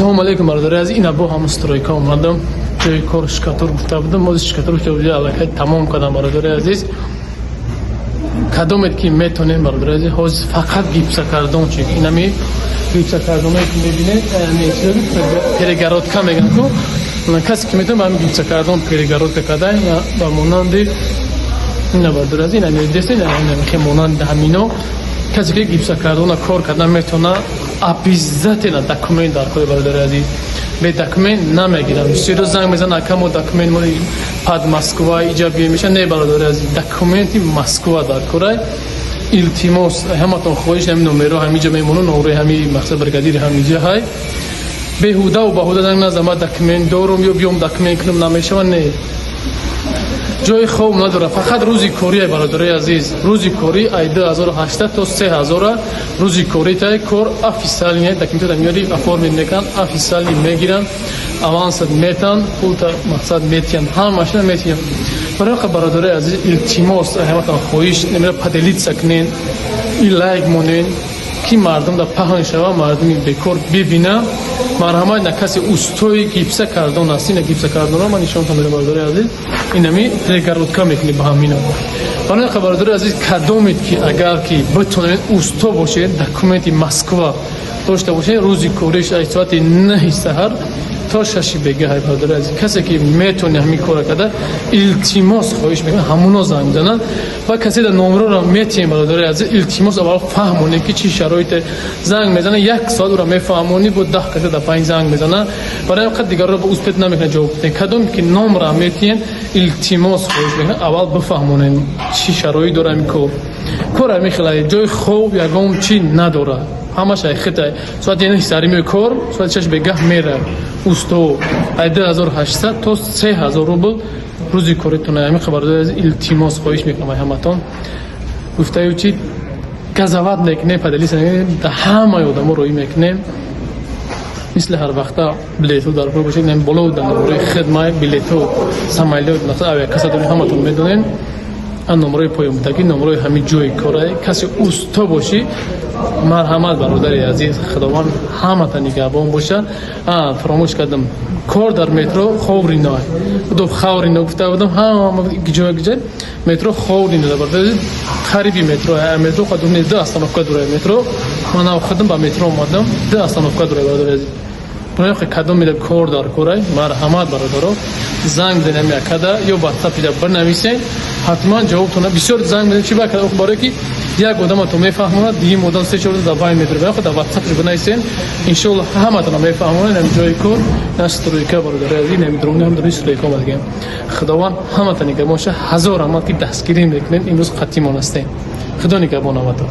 Салому алейкум, бародари азиз. Ина бо ҳамун стройка омадам, ҷои кор штукатур гуфта будам. Мози штукатур гуфта аллакай тамом кардам, бародари азиз. Кадомед ки метонем, бародари азиз, ҳозир фақат гипсокартон, чи инами гипсокартоное ки мебинед, перегородка мегӯянд ку, касе ки метавон ба ҳамин гипсокартон перегородка карда, ба монанди ина, бародари азиз, ина медесед, ина монанди ҳамино. Касе ки гипсокартона кор карда метавона, обязательно документ дар кори, бародари азиз, бе документ намегирам. Бисёро занг мезанад: «Ака, мо документ мо под Москва иҷа бие меша». Не, бародари азиз, документи Москва дар корай. Илтимос, ҳаматон хоҳиш, ҳамин номеро ҳамиҷа мемонад, номерои ҳами мақсад бригадири ҳамиҷа ҳай. Беҳудаву баҳуда занг назан: «Ма документ дорум» ё «биём документ кунам», намешава. Не, ҷои хоб надорад, фақат рӯзи корӣ, бародарои азиз. Рӯзи корӣ ай 2800 то 3000 рӯзи корӣ тай. Кор официально, документата меёри, оформить мекунанд, официально мегиранд, авансат метан, пулта мақсад метиҳанд, ҳамашна метиҳанд. Барои бародарои азиз, илтимос, ҳаматон хоҳиш, намера поделиться кунен и лайк монен, ки мардум да паҳн шава, мардуми бекор бибина. Марҳамат, на касе устои гипсокартон аст. Ина гипсокартонро ман нишонтон додам, бародарои азиз, инами перегородка мекунӣ ба ҳамина. Барои бародарои азиз, кадомед ки агар ки битонед, усто бошед, документи Москва дошта бошед, рӯзи кориш аз соати 9-и саҳар то 6-и бегаҳ. Бародари азиз, касе ки метавони ҳамин кора карда, илтимос, хоҳиш мекунам, ҳамуно занг мезананд ва касе дар номроро метиҳем. Бародари азиз, илтимос, аввал фаҳмонем, ки чӣ шароите. Занг мезана, як соат ӯро мефаҳмонӣ, бо 10 касе дар панҷ занг мезана, барои ҳам қад дигарро ба успеть намекунад ҷавоб бидем. Кадоме ки номра метиҳем, илтимос, хоҳиш мекунам, аввал бифаҳмонем, чӣ шароит дора ҳамин кор. Кор ҳамин хела, ҷои хоб ягон чӣ надорад, ҳамаш ай хитай. Соати 9 сари меои кор, соати 6 бегаҳ мера. Усто ай 2800 то 3000 рубл рӯзи коритон. Ҳамин хабардори аз, илтимос, хоҳиш мекунам ай ҳаматон. Гуфтаю чи газават мекунем, поделиться да ҳамаи одамо роӣ мекунем. Мисли ҳар вақта билетҳо дар кор бошед, боло дар номрои хидмай билетҳо, самолёт, масалан, авиакасса дорем, ҳаматон медонем. Ан номрои поёнбудагӣ номрои ҳамин ҷои корае. Касе усто бошӣ, марҳамат, бародари азиз, Худованд ҳамата нигаҳбон боша. Фаромӯш кардам, кор дар метро Ховрино будо. Хаврино гуфта будам, ҳама ҷо ҷа метро Ховрино, бародари, қариби метро. Метро қадум ду остановка дура метро. Ман худам ба метро омадам, ду остановка дура, бародари азиз. Барои кадом меда кор дар корай, марҳамат, бародаро, занг бизанем якада ё ватсапида бинависен, ҳатман ҷавобтона. Бисёр занг мезанем, чи бакада, барое ки як одама то мефаҳмонад, дуюм одам се чор рӯз дар байн медорад. Дар ватсапш бинависен, иншоалло ҳаматона мефаҳмонад. Ҳам ҷои кор на стройка, бародари азиз, намедонам, ҳам дари стройка омадагем. Худованд ҳамата нигаҳбон боша. Ҳазор раҳмат, ки дастгирӣ мекунед. Имрӯз қатъимон ҳастем. Худо нигаҳбон ҳаматон.